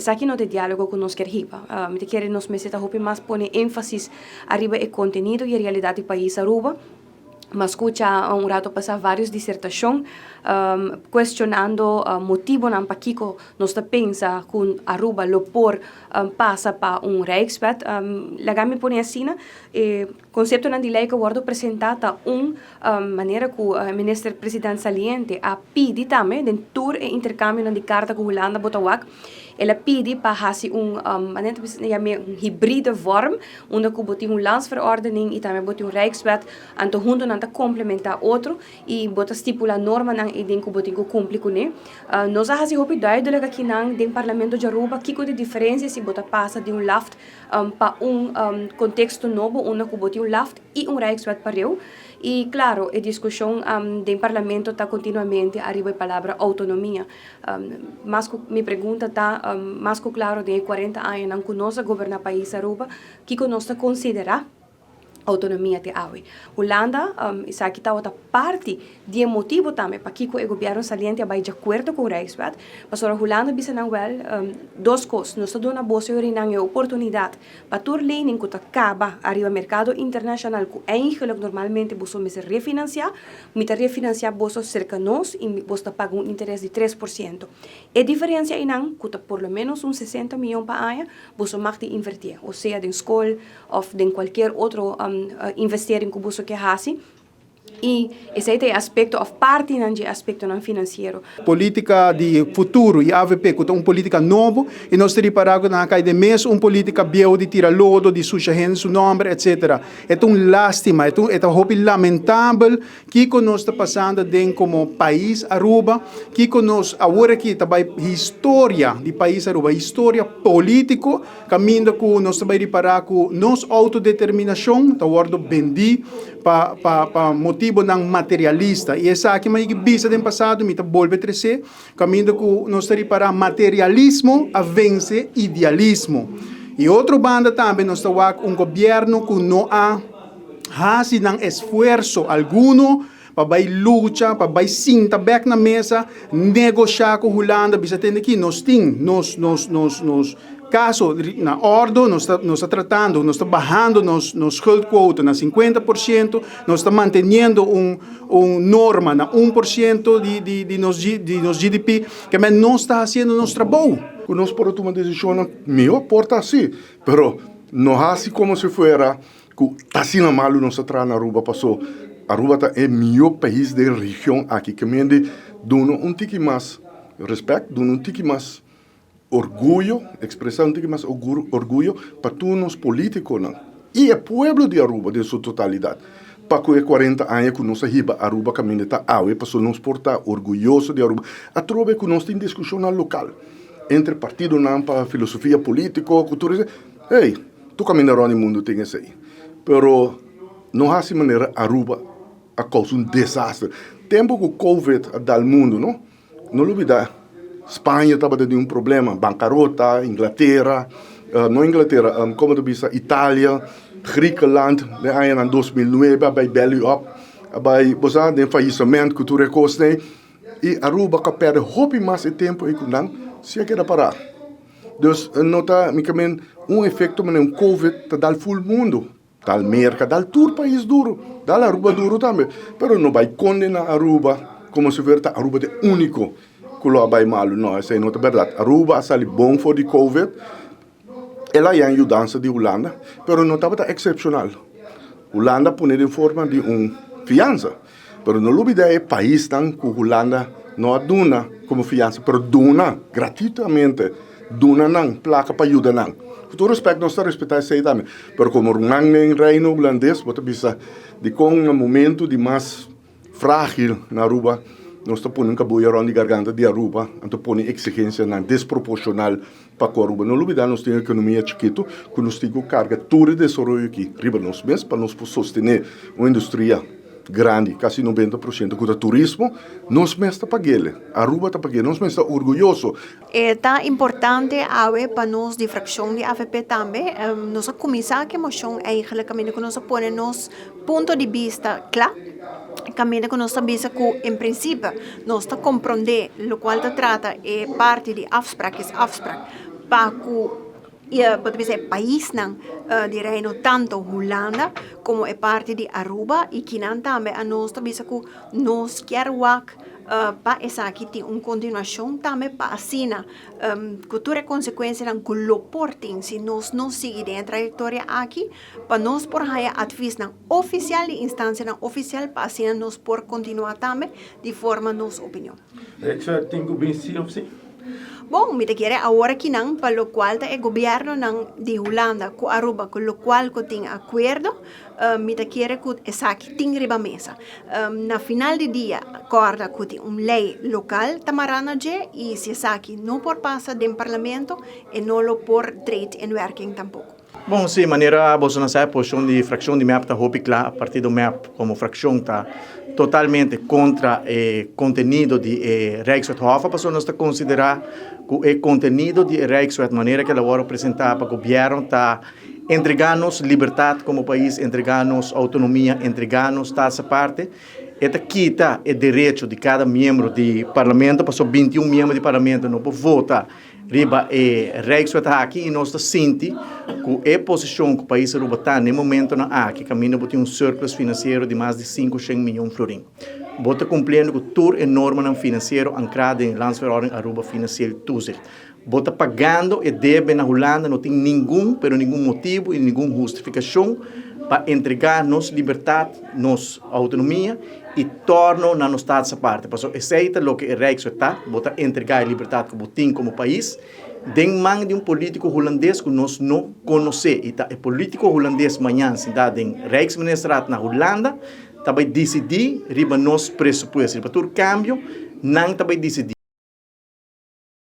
Esaki no ta e dialogo cu nos kier hiba. Mi ta kere nos mester ta hopi mas pone enfasis ariba e contenido y e realidad di pais Aruba. Mi a scucha un rato pasa varios disertacion cuestionando motibonan pakico nos ta pensa cu Aruba lo por pasa pa un Rijkswet. Laga mi pone asina, e conceptonan di ley cu a wordo presenta ta un manera cu Minister President saliente a pidi tambe den tur e intercambionan di carta cu Hulanda bo ta wak. El a pidi pa hasi un, manera ta bisa yam'é un hybride vorm, unda ku bo tin un landsverordening i tambe bo tin un rijkswet, anto huntu nan ta komplementá otro i bo ta stipulá normanan ei den ku bo tin ku kumpli kuné. Nos a hasi hopi duidelik akinan den Parlamento di Aruba kiko di diferensia si bo ta pasa di un laft pa un konteksto nobo unda ku bo tin un laft i un rijkswet pareu. I klaro e diskushon den Parlamento ta kontinuamente ariba e palabra outonomia. Mas ku mi pregunta ta, mas ku klaro den e 40 añanan ku nos a goberná pais Aruba, kiko nos ta konsiderá outonomia te awe? Hulanda, esaki tabata parti di e motibu tambe pakiko e gobièrnu saliente a bai djakuerdo ku Rijkswet, pasobra Hulanda bisa nan wèl dos kos, nos ta duna boso yorinan e oportunidat Pa tur lening ku ta kaba ariba merkado internashonal ku eigenlik normalmente boso mester refinansiá, mi ta refinansiá boso serka nos i boso ta paga un interes di 3%. E diferensia einan, ku ta por lo ménos un 60 mion pa aña, boso mag di invertié, o sea den skol òf den kualkier otro investering ku boso ke hasi. I esei ta e aspekto òf partinan dje aspektonan finansiero. Politica di futuro y avp cu ta un politica nobo y nos ta ripara cu nan a cay den mes un politica bieu di tira lodo, di susha hende su nomber etc. E ta un lastima, e ta e ta hopi lamentabel kico nos ta pasando den como pais Aruba, kico nos awor aki ta bay historia di pais Aruba, historia politico caminda cu nos ta bay ripara cu nos autodeterminacion ta wordo bendi pa pa pa motibonan materialista y esaki mi a yega bisa den pasado mi ta bolbe trece caminda cu nos ta ripara materialismo a vence idealismo y otro banda tambe nos ta wak un gobierno cu no a haci nan esfuerzo alguno pa bay lucha pa bay sinta bek na mesa negosha cu Hulanda bisa tende aki nos tin nos nos nos nos Caso na ordo, nos ta nos ta tratando, nos ta bahando nos nos schuldquote na 50%, nos ta manteniendo un un norma na 1% di di di nos di nos GDP, ke men nos ta haciendo nos trabou. Ku nos por a tuma desishonnan mihó por ta así, pero no hasi komo si fuera ku ta asina malu nos ta traha na Aruba paso Aruba ta e mihó pais den region aki ke mende duna un tiki mas respèt, duna un tiki mas Orguyo, expresa un tiki mas orguyo pa tur nos politiconan y e pueblo di Aruba den su totalidad pa cu e 40 aña cu nos a hiba Aruba caminda ta awe pasobra nos por ta orguyoso di Aruba. Atrobe cu nos tin discusionnan local entre partidonan pa filosofia politico cu tur esey, hey, tur caminda rond di mundo tin esey, pero no haci manera Aruba a causa un desaster. Tempo cu covid a dal mundo no. No lubida, Spaña tabata den un problema, bankarota, Inglatera, no Inglatera, como ta bisa, Italia, Griekenland, den añanan 2009 a bay belly up, a bay, bo sa, den fallisement cu tur e cosnan ey, y Aruba cu a perde hopi mas e tempo ey cu nan, si a keda para. Dus no ta, mi ke men, un efecto manera un covid ta dal ful mundo. Dal Merca, dal tur pais duro, dal Aruba duro tambe, pero no bay condena Aruba como si fuera ta Aruba ta e unico cu lo a bay malo, no, esey no ta berdad. Aruba a sali bon for di covid, el a haña yudansa di Hulanda, pero no tabata excepcional. Hulanda a pone den forma di un fiansa, pero no lubida e paisnan cu Hulanda no a duna como fiansa, pero duna gratuitamente, duna nan placa pa yuda nan. Cu tur respect nos ta respeta esey tambe, pero como ruman den Reino Hulandes bo ta bisa dicon na momento di mas fragil na Aruba nos ta pone un cabuya rond di garganta di Aruba, anto pone exigencianan desproporcional pa cu Aruba. No lubida nos tin un economia chikito cu nos tin cu carga tur e desaroyo aki riba nos mes pa nos por sostene un industria grandi, casi 90% cu ta turismo, nos mes ta paguele, Aruba ta paguele, nos mes ta orguyoso. E ta importante awe pa nos di fraccion di avp tambe, nos a cuminsa cu e mocion eigenlijk caminda cu nos a pone nos punto di bista cla, caminda cu nos ta bisa cu en principe nos ta comprende locual ta trata e parti di afspraak is afspraak. pa ku bo ta bisa e paisnan di Reino tanto Hulanda komo e parti di Aruba i kinan tambe a nos ta bisa ku nos kier wak pa esaki tin un kontinuashon tambe pa asina ku tur e konsekuensianan ku lo por tin si nos no sigui den e trayektoria aki pa nos por haña atvisnan ofisial di instansianan ofisial pa asina nos por kontinuá tambe di forma nos opinion. Rekswet tin ku bin sí òf sí? Bon, mi ta kere awor akinan pa lokual ta e gobièrnunan di Hulanda ku Aruba ku lokual ku tin akuerdo, mi ta kere ku esaki tin riba mesa. Na final di dia kòrda ku tin un lei lokal ta mará na dje i si esaki no por pasa den parlamento e no lo por treed in werking tampoko. Bon, si, manera boso nan sa e posicion di fraccion di mep ta hopi cla. Partido mep como fraccion ta totalmente contra e contenido di e Rijkswet Hoffa pasobra nos ta considera cu e contenido di e Rijkswet manera cu el a worde presenta pa gobierno ta entrega nos libertad como pais, entrega nos autonomia, entrega nos staats aparte. E ta kita e derecho di cada miembro di parlamento pasobra 21 miembro di parlamento no por vota Riba e Rijkswet aki i nos ta sinti ku e posishon ku pais Aruba ta na e momentonan aki kaminda bo tin un surplus finansiero di mas di 500 miyon florin. Bo ta kumpliendo ku tur e normanan finansiero ankrá den Landsverordening Aruba Financieel Toezicht. Bo ta pagando e debe na Hulanda, no tin ningun pero ningun motibu i ningun hustifikashon pa entregá nos libertat, nos outonomia i torno na nos status aparte. Pasobra esei ta loke e Rijkswet ta, bo ta entregá e libertat ku bo tin komo pais den man di un polítiko hulandes ku nos no konosé. I ta e polítiko hulandes mañan sintá den Rijksministerraad na Hulanda ta bai disidí riba nos presupuesto, riba tur kambio nan ta bai disidí.